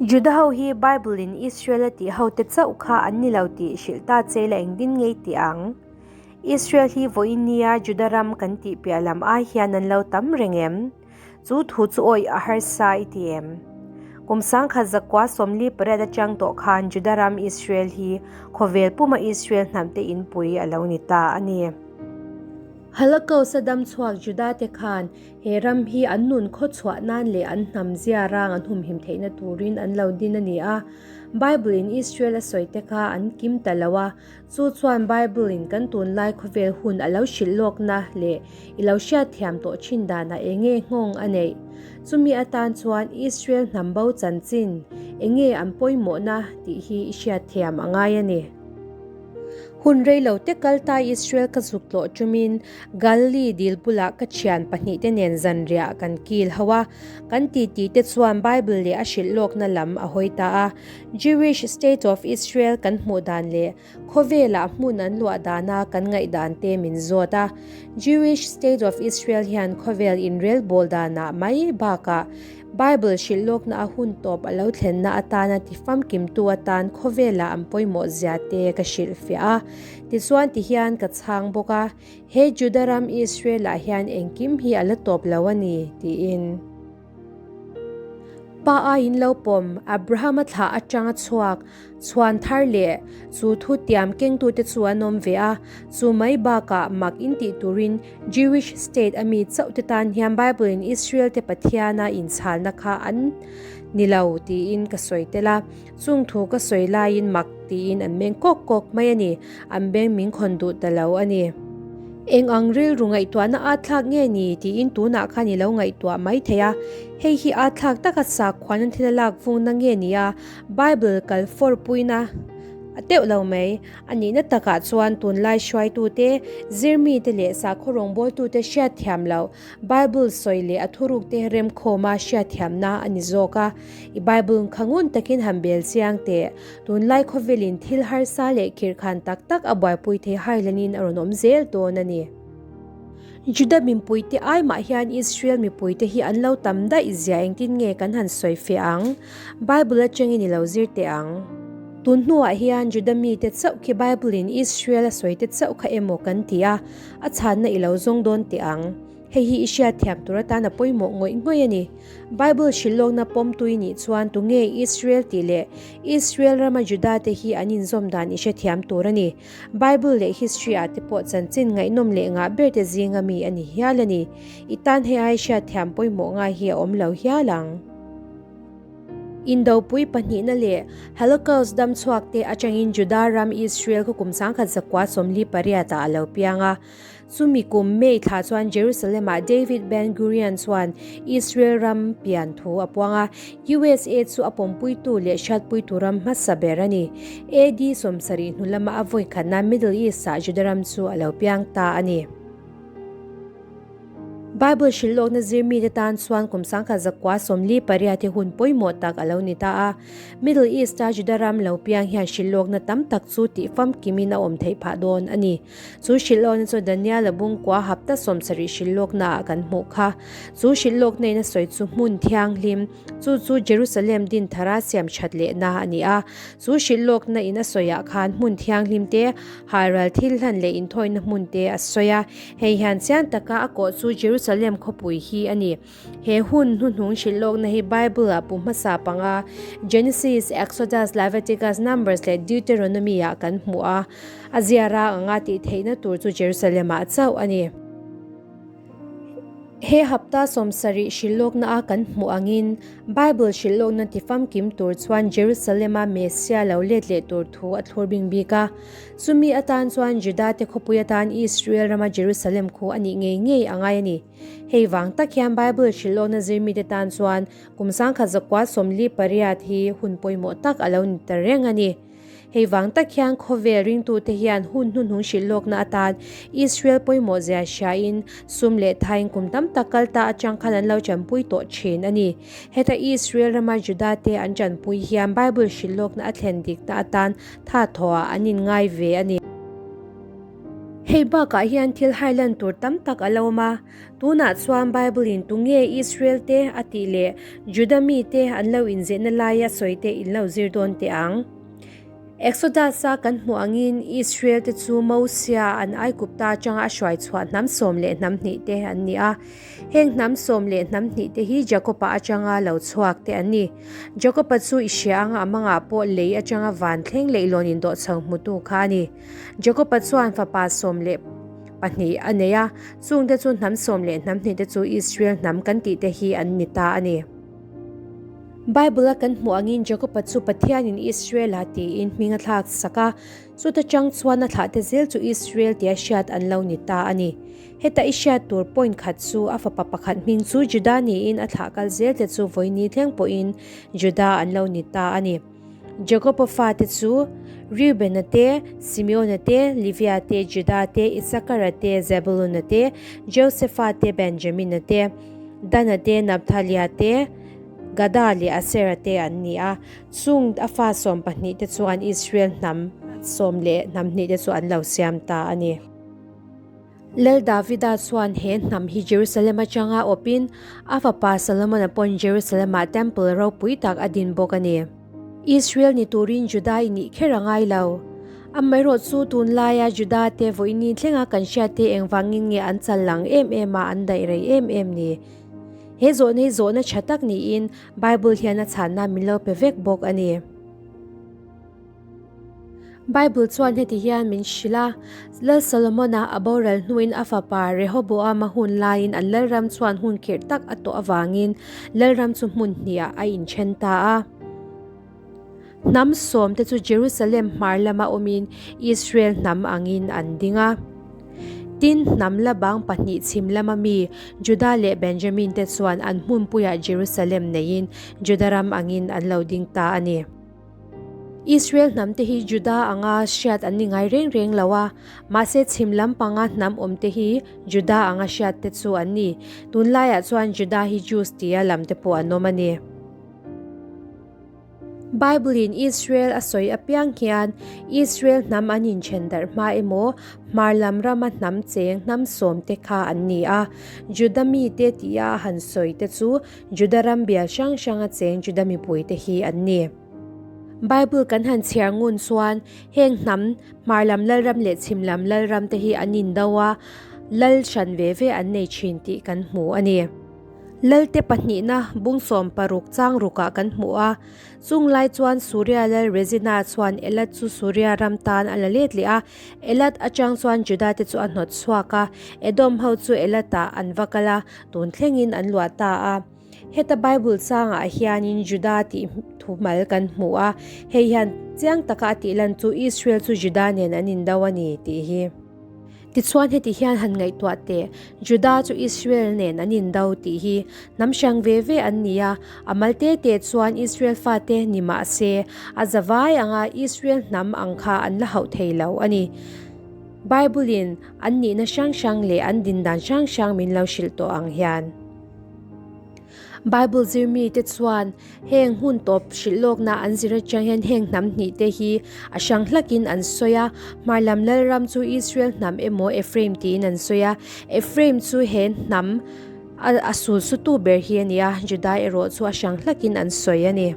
Juda ho hi Bible in Israel a tih ho te chauh kha an ni lo tih hrilh ta che la engtin ngei tih ang? Israel hi vawiin nia Juda ram kan tih piah lam ai hian an lo tam reng em? Chu thu chu awih a harsa i ti em? Kum sangkhat zakua 48 atang tawh khan Juda ram Israel hi khawvel puma Israel hnamte inpui a lo ni ta a ni. Holocaust a dam chhuak Juda te khan he ram hi an nun khaw chhuah nan leh an hnam zia rang an humhim theihna turin an lo din a ni a. Bible in Israel a sawi te kha an kim ta lo a, chu chuan Bible in kan tunlai khawvel hun a lo hrilh lawkna leh i lo hriatthiam tawh thin danah enge nghawng a neih. Chumi atan chuan Israel hnam bo chanchin enge an pawimawhna tih hi i hriatthiam a ngai a ni. Hun rei lo te kal ta Israel ka zuk tlawh ṭumin Galilee dil bulah ka ṭhian pahnihte nen zanriah kan kil ho a. Kan titi te chuan Bible leh a hrilh lawkna lam a hawi ta a. Jewish State of Israel kan hmuh dan leh khawvelah hmun an luah dana kan ngaihdan te min zawt a. Jewish State of Israel hian khawvel inrelbawl danah mai bakah Bible hrilh lawkna a hun tawp a lo thlenna atana tifamkimtu atan khawvelah an pawimawh zia te ka hrilhfiah a. Tichuan tihian ka chhang bawk a, He Juda ram Israel-ah hian engkim hi a la tawp lo a ni, tiin. Pa aiin lo pawm, Abraham-a thlah atanga chhuak, Chhuan thar leh chu thu tiam kengtute chu an awm ve a, chu mai bakah mak in tih turin Jewish state a mi chauh te tan hian Bible in Israel te Pathiana inchhalna kha an ni lo tiin ka sawi tel a, chung thu ka sawi laiin mak tiin an meng kawk kawk mai a ni, an beng min khawn duh ta lo a ni. Eng ang rilru ngaihtuahna a thlak nge ni tiin tunah khan i lo ngaihtuah mai thei a, hei hi a thlak taka sakhuana thil a lak vungna nge ni a, Bible kal fawr puina a teuh lo mai. A nihna takah chuan tunlai hruaitute, zirmite leh sakhaw rawngbawltute hriatthiam loh, Bible sawi leh a thurukte remkhawma hriatthiamna a ni zawk a. I Bible kha ngun takin han bel chiang teh. Tunlai khawvelin thil harsa leh khirhkhan tak tak a buaipui thei hailanin a rawn awm zel dawn a ni. Juda mipuite ai mah hian Israel mipuite hi an lo tam daih zia engtin nge kan han sawi feh ang? Bible atangin i lo zir teh ang. Tun hnuah hian Juda mite chauh khi Bible in Israel a sawi te chauh kha emaw kan ti a, a chhanna i lo zawng dawn teh ang. Hei hi i hriatthiam tur atan a pawimawh ngawih ngawih a ni. Bible hrilhlawkna pawmtui nih chuan tunge Israel tih leh Israel rama Juda te hi an inzawm dan i hrethiam tur a ni. Bible leh history ah te pawh chanchin ngaihnawm leh ngah ber te zinga mi a ni hial a ni. I tan hei ai hriatthiam pawimawh ngai hi a awm lo hial ang. Indopui pahnihna leh Holocaust dam chhuak te atangin Juda ram Israel khaw kum 1948 ah a lo piang a. Chumi kum May thla chuan Jerusalem-ah David Ben Gurion chuan Israel ram pian thu a puang a, USA chu a pawmpuitu leh hriatpuitu ram hmasa ber a ni. AD 70 hnu lama a vawi khatna Middle East-ah Juda ram chu a lo piang ta a ni. Bible hrilh lawkna zirmite tan chuan kum 1948 hi hun pawimawh tak a lo ni ta a. Middle East-a Juda ram lo piang hian hrilh lawkna tam tak chu tihfamkimin a awm theih phah dawn a ni. Chu hrilhlawkna chu Daniel-a bungkua hapta 70 hrilhlawknaah kan hmuh kha. Chu hrilhlawkna in a sawi chu hmun thianghlim, chu chu Jerusalem din thara siam that lehna a ni a. Chu hrilhlawkna in a sawiah khan hmun thianghlim te, halral thil hlan leh inthawina hmun te a sawi a. Hei hian chiang taka a kawh chu Jerusalem khawpui hi a ni. He hun hnuhnung hrilhlawkna hi Bible-ah pu hmasa panga Genesis, Exodus, Leviticus, Numbers leh Deuteronomy-ah kan hmu a. A zia rang anga tih theihna tur chu Jerusalem-ah chauh a ni. He hapta 70 hrilhlawkna a kan hmuh angin, Bible hrilhlawkna tifamkim tur chuan Jerusalem-a Messiah lo let leh tur thu a thlur bing bik a. Chumi atan chuan Juda-te khawpui atan Israel rama Jerusalem khu a nih ngei ngei a ngai a ni. Hei vang tak hian Bible hrilhlawkna zirmite tan chuan kum 1948 hi hun pawimawh tak a lo ni ta reng a ni. Hei vang tak hian khawvel ringtute hian hun hnuhnung hrilhlawkna atan Israel pawimawh zia hriain sum leh thain kum tam tak kal ta atang khan an lo tanpui tawh thin a ni. Heta Israel rama Juda te an tanpui hian Bible hrilhlawkna a thlen dikna atan tha thawhah an inngai ve a ni. Hei bakah hian thil hailan tur tam tak a lo awm a, tunah chuan Bible-in tunge Israel te a tih leh Juda mite an lo inzehna laia sawi te in lo zir dawn teh ang. Exodus-a kan hmuh angin Israel te chu Mosia an Aigupta atanga a hruai chhuah hnam 12 te an ni a. Heng hnam 12 te hi Jakob-a atanga lo chhuak te an ni. Jakob-a chu i hria anga a mangah pawh lei atanga van thleng leihlawn indawh chho hmutu kha a ni. Jakob-a chuan fapa 12 a nei a, chungte chu hnam 12 te chu Israel hnam kan tih te hi an ni ta a ni. Bible-a kan hmuh angin Jakob-a chu Pathianin Israel-a tiin hming a thlak sak a, chuta chang chuan a thlahte zel chu Israel tia hriat an lo ni ta a ni. Heta i hriat tur point khat chu a fapa pakhat hming chu Judah niin a thlah kal zelte chu vawi thleng pawhin Judah an lo ni ta a ni. Jakob-a fate chu Reuben-a te, Simeon-a te, Levia te, Judah te, Isakar-a te, Zebulun-a te, Joseph-a te, Benjamin-a te, Dan-a te, Naphtali-a te, Gada leh Aser-a te an ni a. Chung a fa 12 te chuan Israel hnam 12 te chu an lo siam ta a ni. Lal Davida chuan he hnam hi Jerusalem atanga awpin a fapa Solomon-a pawn Jerusalem-ah temple ropui tak a din bawk a ni. Israel ni turin Juda i nih kher a ngai lo. Amaherawh chu tunlaia Juda te vawiin thlenga kan hriat te engvangin nge an chal lang em em a an daih rei em em ni? He zawhna hi zawhna tha tak niin Bible hian a chhanna min lo pe vek bawk a ni. Bible chuan heti hian min hrilh a, Lal Solomon-a a boral hnuin a fapa Rehoboam-a hun laiin an lalram chuan hun khirh tak a tawh avangin lalram chu hmun hnihah a inthen ta a. Hnam sawmte chu Jerusalem hmar lama awmin Israel hnam angin an ding a. Tin, hnam la bang pahnih chhim lama mi Judah leh Benjamin te chuan an hmunpuiah Jerusalem neiin Juda ram angin an lo ding ta a ni. Israel hnamte hi Juda anga hriat an ni ngai reng reng lo a, mahse chhim lampanga hnam awmte hi Juda anga hriatte chu an ni. Tunlaiah chuan Juda hi Jews tia lamte pawh an awm a ni. Bible-in Israel a sawi apiang hian Israel hnam an inthen darh hma emaw, hmar lam rama hnam cheng hnam sawmte kha an ni a. Juda mite tia a han sawite chu Juda ram bial hrang hranga cheng Juda mipuite hi an ni. Bible kan han chhiar ngun chuan heng hnam hmar lam lalram leh chhim lam lalram te hi an indo a, lal hran ve ve an nei thin tih kan hmu a ni. Lalte pahnihna bung 60 chang rukah kan hmu a, chung lai chuan Suria lal Rezina chuan Elat chu Suria ram tan a la let leh a, Elat atang chuan Juda te chu a hnawt chhuak a, Edom ho chu Elatah an va kal a, tun thlengin an luah ta a. Heta Bible changah hianin Juda tih thumal kan hmu a, hei hian chiang taka a tih lan chu Israel chu Juda nen an indo a ni tih hi. Tichuan heti hian han ngaihtuah teh, Juda chu Israel nen an indo tih hi hnam hrang ve ve an ni a, a mal te te chuan Israel fate ni mah se, a zavai anga Israel hnam ang kha an la hauh thei lo a ni. Bible-in an nihna hrang hrang leh an dindan hrang hrang min lo hrilh tawh ang hian. Bible zirmite chuan heng hun tawp hrilh lawkna an zir atang hian heng hnam hnih te hi a hrang hlakin an sawi a. Hmar lam Lalram chu Israel hnam emaw Ephraim tiin an sawi a. Ephraim chu he hnam a sul sutu ber hi a ni a, Judah erawh chu a hrang hlakin an sawi a ni.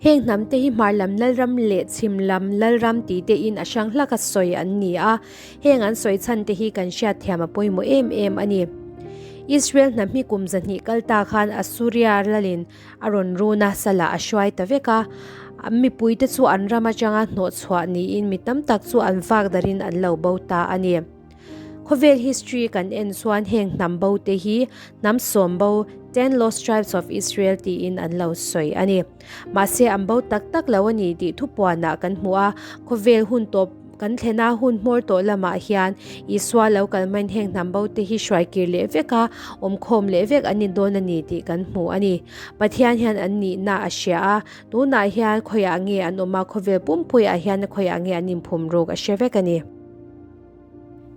Heng hnam te hi hmar lam Lalram leh chhim lam Lalram tih te in a hrang hlaka sawi an ni a, heng an sawi chhan te hi kan hriat thiam a pawimawh em em a ni. Israel hnam hi kum 200 kal ta khan Assuria lalin a rawn run a, salah a hruai ta vek a, an mipui te chu an ram atanga hnawh chhuah niin mi tam tak chu an vak darin an lo bo ta a ni. Khawvel history kan en chuan heng hnam bo te hi hnam sawm bo, Ten Lost Tribes of Israel, tiin an lo sawi a ni. Mahse an bo tak tak lo a ni tih thupuanah kan hmu a, khawvel hun tawp kan thlena hun hmawr tawh lamah hian Isua lo kal hmain heng hnam bo te hi hruai kir leh vek a, awmkhawm leh vek an ni dawn a ni tih kan hmu a ni. Pathian hian an nihna a hria a, tunah hian khawiah nge an awm a, khawvel pumpuiah hian khawiah nge an inphum ruk a hre vek a ni.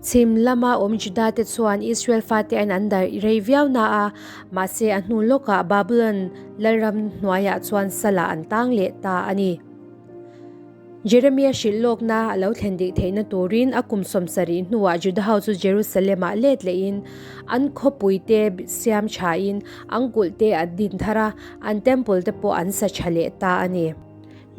Chhim lama awm Juda-te chuan Israel fate aiin an darh rei viau na a, mahse a hnu lawkah Babylon lalram hnuaiah chuan salah an tang leh ta a ni. Jeremia hrilh lawkna a lo thlen dik theihna turin a kum 70 hnuah Juda ho chu Jerusalem-ah let lehin an khawpuite siam thain an kulhte an din thar a, an temple te pawh an sa tha leh ta a ni.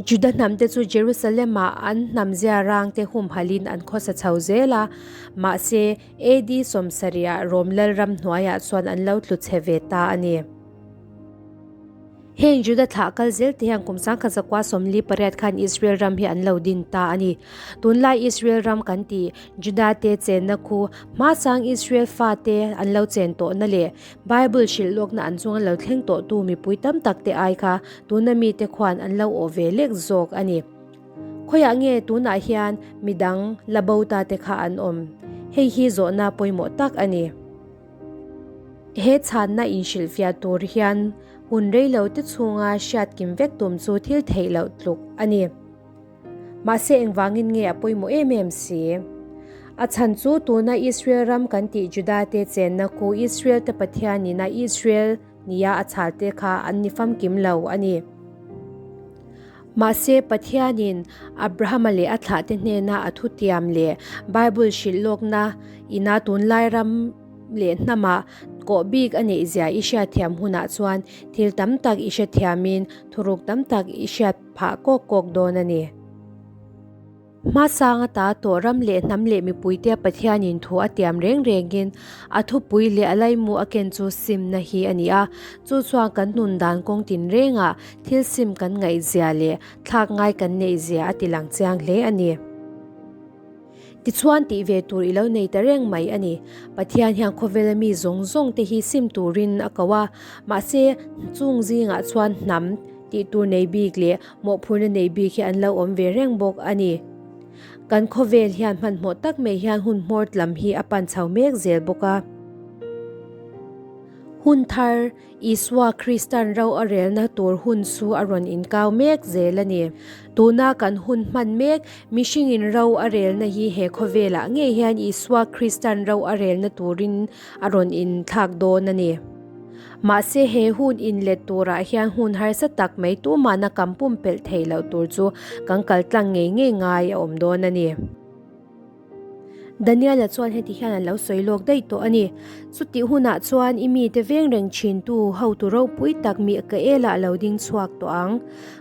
Juda hnamte chu Jerusalem-ah an hnam zia rangte humhalhin an khawsa chho zel a, mahse AD 70-ah Rom lalram hnuaiah chuan an lo tlu chhe ve ta a ni. Heng Juda thlah kal zel te hian kum 1948 khan Israel ram hi an lo din ta a ni. Tunlai Israel ram kan tih Juda te chenna khu hmasang Israel fate an lo chen tawhna leh Bible hrilh lawkna an chunga lo thleng tawhtu mipui tam tak te ai kha tuna mite khuan an lo awh ve lek zawk a ni. Khawiah nge tunah hian midang la bo ta te kha an awm? Hei hi zawhna pawimawh tak a ni. He chhanna inhrilhfiah tur hian hun reilo te chhunga hriat kim vek tum chu thil theih loh tluk a ni. Mahse engvangin nge a pawimawh em em si? A chhan chu tuna Israel ram kan tih Juda te chenna khu Israel te Pathian ina Israel nia a chhal te kha an ni famkim lo a ni. Mahse Pathianin Abrahama leh a thlahte hnena a thutiam leh Bible hrilh lawkna ina tunlai ram leh hnamah kawh bik a neih zia i hriatthiam hunah chuan thil tam tak i hrethiamin thuruk tam tak i hriat phah kawk kawk dawn a ni. Hmasang ata tawh ram leh hnam leh mipuite Pathianin thu a tiam reng rengin a thupui leh a laimu a ken chu simna hi a ni a. Chu chuan kan nun dan kawng tinrengah thil sim kan ngaihzia leh thlak ngai kan neihzia a tilang chiang hle a ni. Tichuan tih ve tur i lo nei ta reng mai a ni. Pathian hian khawvela mi zawng zawng te hi sim turin a ko a, mahse chung zingah chuan hnam tih tur nei bik leh Mawhphurna nei bik hi an lo awm ve reng bawk a ni. Kan khawvel hian hmanhmawh tak mai hian hun hmawr lam hi a pan chho mek zel bawk a. Hun thar, Isua Kristan ro a relna tur hun chu a rawn inkau mek zel a ni. Tuna kan hun hman mek, mihringin ro a relna hi he khawvelah ngei hian Isua Kristan ro a relna turin a rawn inthlak dawn a ni. Mahse he hun inlet turah hian hun harsa tak mai tumahna kan pumpelh theih loh tur chu kan kal tlang ngei ngei ngai a awm dawn a ni. Daniela chuan heti hian a lo sawi lawk daih tawh a ni, Chutih hunah chuan i mite veng reng thintu hotu ropui tak Mikaela a lo ding chhuak tawh ang.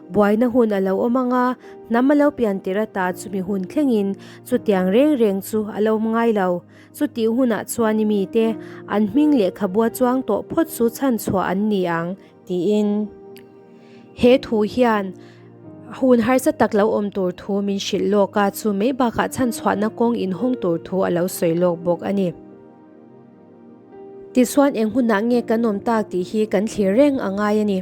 Buaina hun a lo awm ang a, hnam a lo pian tir ata chumi hun thlengin chutiang reng reng chu a lo awm ngai lo. Chutih hunah chuan i mite, an hming lehkhabua chuang tawh phawt chu chhanchhuah an ni ang, tiin. He thu hian hun harsa tak lo awm tur thu min hrilh lawk a, chu mai bakah chhanchhuahna kawng inhawng tur thu a lo sawi lawk bawk a ni. Tichuan eng hunah nge kan awm tak tih hi kan thlir reng a ngai a ni.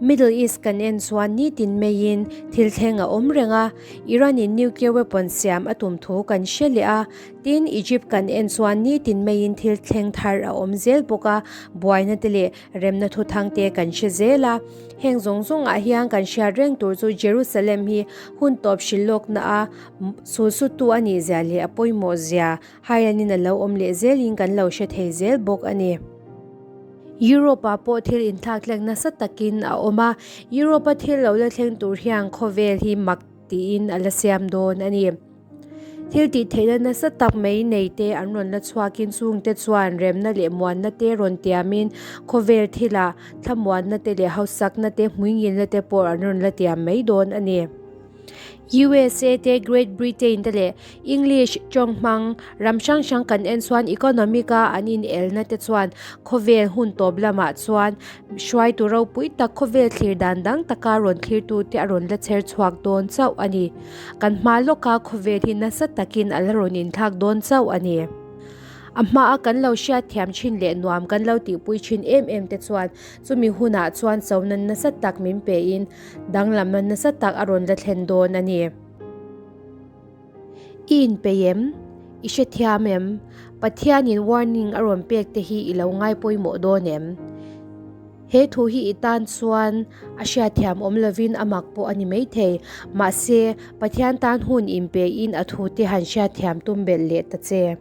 Middle East kan en chuan nitin maiin thil thleng a awm reng a, Iran in nuclear weapon siam a tum thu kan hre leh a, tin Egypt kan en chuan nitin maiin thil thleng thar a awm zel bawk a, buaina te leh remna thuthang te kan hre zel a. Heng zawng zawng ah hian kan hriat reng tur chu Jerusalem hi hun tawp hrilh lawkna a sulsutu a nih zia leh a pawimawh zia Haianin a lo awm leh zelin kan lo hre thei zel bawk a ni. Europe-ah pawh thil inthlakthleng nasa takin a awm a, Europe-a thil lo la thleng tur hian khawvel hi mak tiin a la siam dawn a ni. Thil tih theihna nasa tak mai nei te an rawn la chhuakin chungte chuan remna leh muanna te rawn tiamin khawvel thilah thlamuanna te leh hausakna te hmuingilna te pawh an rawn la tiam mai dawn a ni. USA te, Great Britain te leh English tawng hmang ram hrang hrang kan en chuan economic a an inelna te chuan khawvel hun tawp lamah chuan hruaitu ropui tak khawvel thlir dan dang taka rawn thlirtu te a rawn la chher chhuak dawn chauh a ni. Kan hma lawka khawvel hi nasa takin a la rawn inthlak dawn chauh a ni. A hmaa kan lo hriat thiam thin leh nuam kan lo tihpui thin em em te chuan chumi hunah chuan chona nasa tak min pein Danglamna nasa tak a rawn la thlen dawn a ni. I inpeih em? I hrethiam em? Pathianin warning a rawn pek te hi i lo ngai pawimawh dawn em? He thu hi i tan chuan a hriatthiam awm lovin a mak pawh a ni maithei. Mahse, Pathian tan hun inpein a thu te han hriatthiam tum belh leh ta che.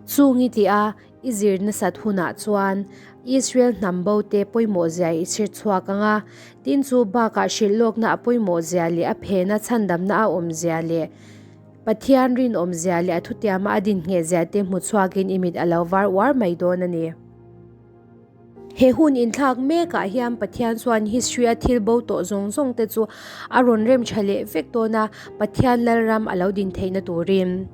Chung i tih a, i zir nasat hunah chuan. Israel hnam bo te pawimawh zia i chhir chhuak ang a, tin chu bakah hrilh lawkna a pawimawh zia leh a phena chhandamna a awm zia leh Pathian rinawm zia leh a thutiama a dinhngheh zia te hmu chhuakin i mit a lo var uar mai dawn a ni. He hun inthlak mekah hian Pathian chuan history a thil bo tawh zawng zawng te chu a rawn rem tha leh vek dawn a, Pathian Lalram a lo din theihna turin.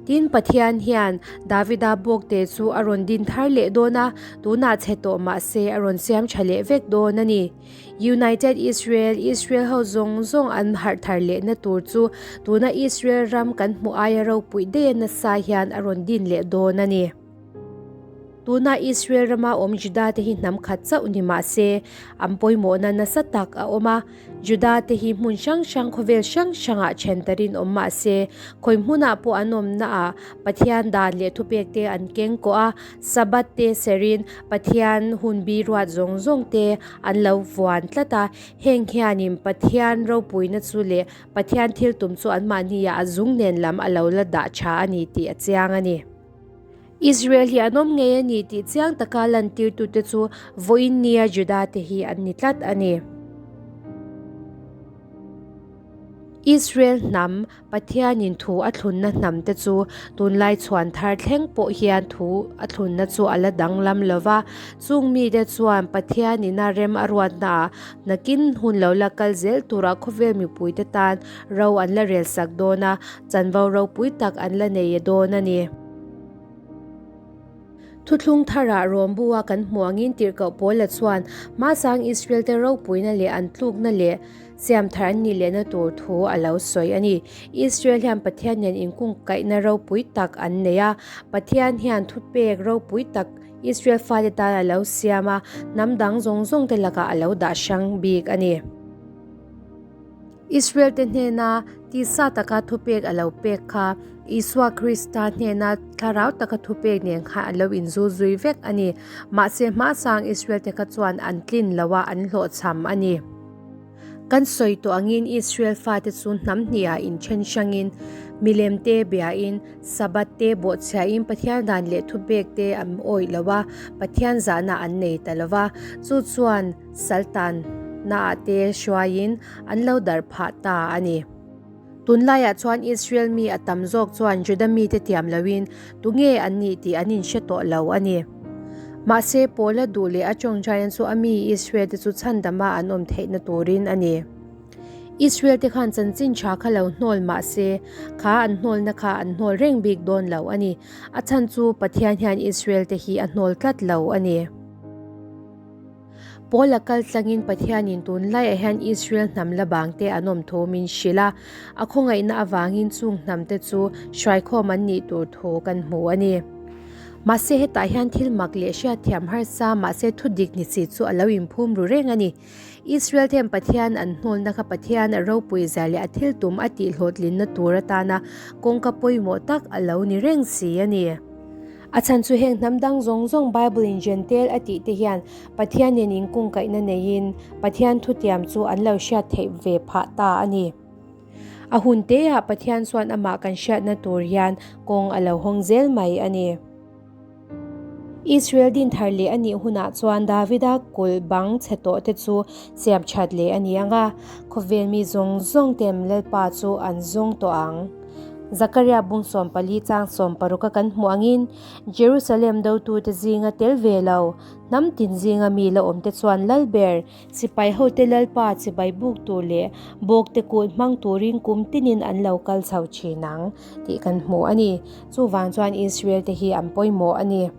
Tin, Pathian hian Davida bawkte chu a rawn din thar leh dawn a, tunah chhe tawh mah se a rawn siam tha leh vek dawn a ni. United Israel, Israel ho zawng zawng an harh thar lehna tur chu tuna Israel ram kan hmuh aia ropui daih a nasa hian a rawn din leh dawn a ni. Tuna Israel rama awm Juda te hi hnam khat chauh ni mah se, an pawimawhna nasa tak a awm a. Juda te hi hmun hrang hrang khawvel hrang hrangah then tarin awm mah se, khawi hmunah pawh an awmnaah Pathian dan leh thupek te an keng kawh a, Sabbath te serin Pathian hunbi ruat zawng zawng te an lo vuan tlat a. Heng hianin Pathian ropuina chu leh Pathian thil tum chu anmahniah a zung nen lam a lo la dah tha a ni tih a chiang a ni. Israel hi an awm ngei a ni tih chiang taka lantirtute chu vawiin nia Juda te hi an ni tlat a ni. Israel hnam, Pathianin thu a thlunna hnam te chu tunlai chhuan thar thleng pawh hian thu a thlunna chu a la danglam lo va. Chung mite chuan Pathianina rem a ruatnaah nakin hun lo la kal zel tura khawvel mipuite tan ro an la relsak dawn a, chanvo ropui tak an la nei dawn a ni. Thuthlung tharah Rawmbua kan hmuh angin tirhkoh Paula chuan hmasang Israelte ropuina leh an tlukna leh siamthar an nih lehna tur thu a lo sawi a ni. Israel hian Pathian nen inkungkaihna ropui tak an nei a, Pathian hian thupek ropui tak Israel fate tan a lo siam a, hnam dang zawng zawngte lakah a lo dah hrang bik a ni. Israel-te hnena tisa taka thupek a lo pek kha Isua Krista hnena thlarau taka thupek nen khan an lo inzul zui vek a ni. Mahse, hmasang Israel-te kha chuan an tlin lo a, an hlawhchham a ni. Kan sawi tawh angin Israel fate chu hnam hnihah inthen hrangin, milemte biain, Sabbath te bawhchhiain Pathian dan leh thupek te an awih lo a, Pathian zahna an nei ta lo va. Chu chuan Saltan naah te hruaiin an lo darh phah ta a ni. Tunlaiah chuan Israel mi a tam zawk chuan Juda mite tiam loin tunge an nih tih an inhre tawh lo a ni. Mahse, Paula duh leh a tawngtaina chu a mi Israel te chu chhandama an awm theihna turin a ni. Israel te khan chanchin tha kha lo hnawl mah se, kha an hnawlna kha an hnawl reng bik dawn lo a ni. A chhan chu Pathian hian Israel te hi a hnawl tlat lo a ni. Paula kal tlangin Pathianin tunlaiah hian Israel hnam la bangte an awm thu min hrilh a, a khawngaihna avangin chung hnamte chu hruaikhawm an nih tur thu kan hmu a ni. Mahse hetah hian thil mak leh hriatthiam harsa mahse thu dik ni si chu a lo inphum ru reng a ni. Israel ten Pathian an hnawlna kha Pathian a ropui zia leh a thil tum a tihhlawhtlinna tur atana kawngka pawimawh tak a lo ni reng si a ni. A chhan chu heng hnam dang zawng zawng Bible in Jentail a tih te hian Pathian nen inkungkaihna neiin Pathian thutiam chu an lo hriat theih ve phah ta a ni. A hun te ah Pathian chuan amah kan hriatna tur hian kawng a lo hawng zel mai a ni. Israel din thar leh a nih hunah chuan Davida kulh bang chhe tawh te chu siam that leh a ni ang a, khawvel mi zawng zawng tem Lalpa chu an zawng tawh ang. Zakaria bung 14 chang 16 a kan hmuh angin Jerusalem dotute zinga tel ve lo, hnam tin zinga mi la awmte chuan Lalber, sipai hote Lalpa chibai buk tur leh bawkte kut hmang turin kum tinin an lo kal chho thin ang tih kan hmu a ni. Chuvang chuan Israel te hi an pawimawh a ni.